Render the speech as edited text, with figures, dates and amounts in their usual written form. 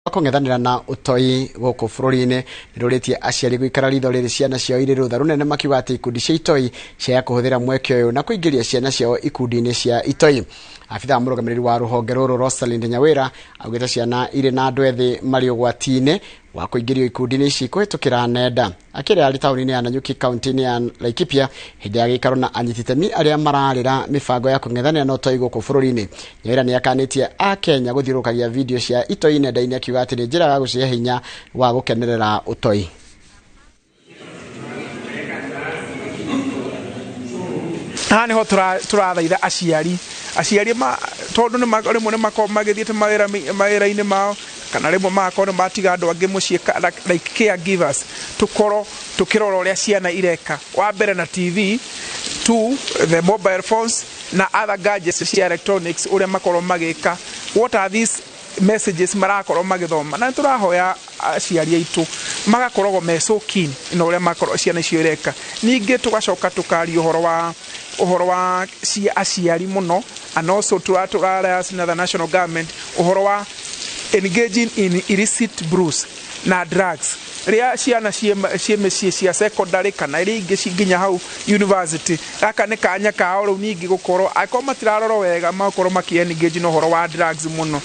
Kũng'ethanĩra na ũtoi gũkũ bũrũri-inĩ nĩrũrĩtie aciari gũikara ritho rĩrĩ ciana ciao irĩ rũtha rũnene, makiuga atĩ ikundi cia itoi ciaya kũhũthĩra mweke ũyũ na kũingĩria ciana ciao ikundi-inĩ cia itoi. Abithaa mũrũgamĩrĩri wa rũhonge rũrũ Rosalind Nyawĩra augĩte ciana irĩ na andũ ethĩ marĩ ũgwati-inĩ wa kũingĩrio ikundi-inĩ ici kũhĩtũkĩra nenda. Akĩrĩa arĩ taũni-inĩ ya Nanyuki, kaunti-inĩ ya Laikipia, hĩndĩ ya gĩikaro na anyiti itemi arĩa mararĩra mĩbango ya kũng'ethanĩra na ũtoi gũkũ bũrũri-inĩ. Nyawĩra nĩ akanĩtie akenya gũthiũrũrũkagia video cia itoi nenda-inĩ, akiuga atĩ nĩ njĩra ya gũcihe hinya wa gũkenerera ũtoi. Haha nĩho tũrathaitha aciari tondũ rĩmwe nĩ makoragwo magĩthiĩte mawĩra-inĩ mao, kana rĩmwe magakorwo nĩ matiga andũ angĩ mũciĩ like caregivers, tũkorwo tũkĩrora ũrĩa ciana ireka. Wa mbere na TV, two, the mobile phones na other gadgets cia electronics, ũrĩa makorwo magĩka, what are these messages marakorwo magĩthoma. Na nĩ tũrahoya aciari aitũ magakoragwo me so keen na ũrĩa makorwo ciana icio ireka. Ningĩ tũgacoka tũkaria ũhoro wa aciari mũno, and also tũrara na the national government ũhoro wa engaging in illicit brews na drugs rĩa ciana ciĩ mĩciĩ cia secondary kana iria ingĩ nginya hau university. Gaka nĩ kanya kao rĩu ningĩ gũkorwo angĩkorwo matirarorwo wega, magakorwo makĩ engage na ũhoro wa drugs mũno.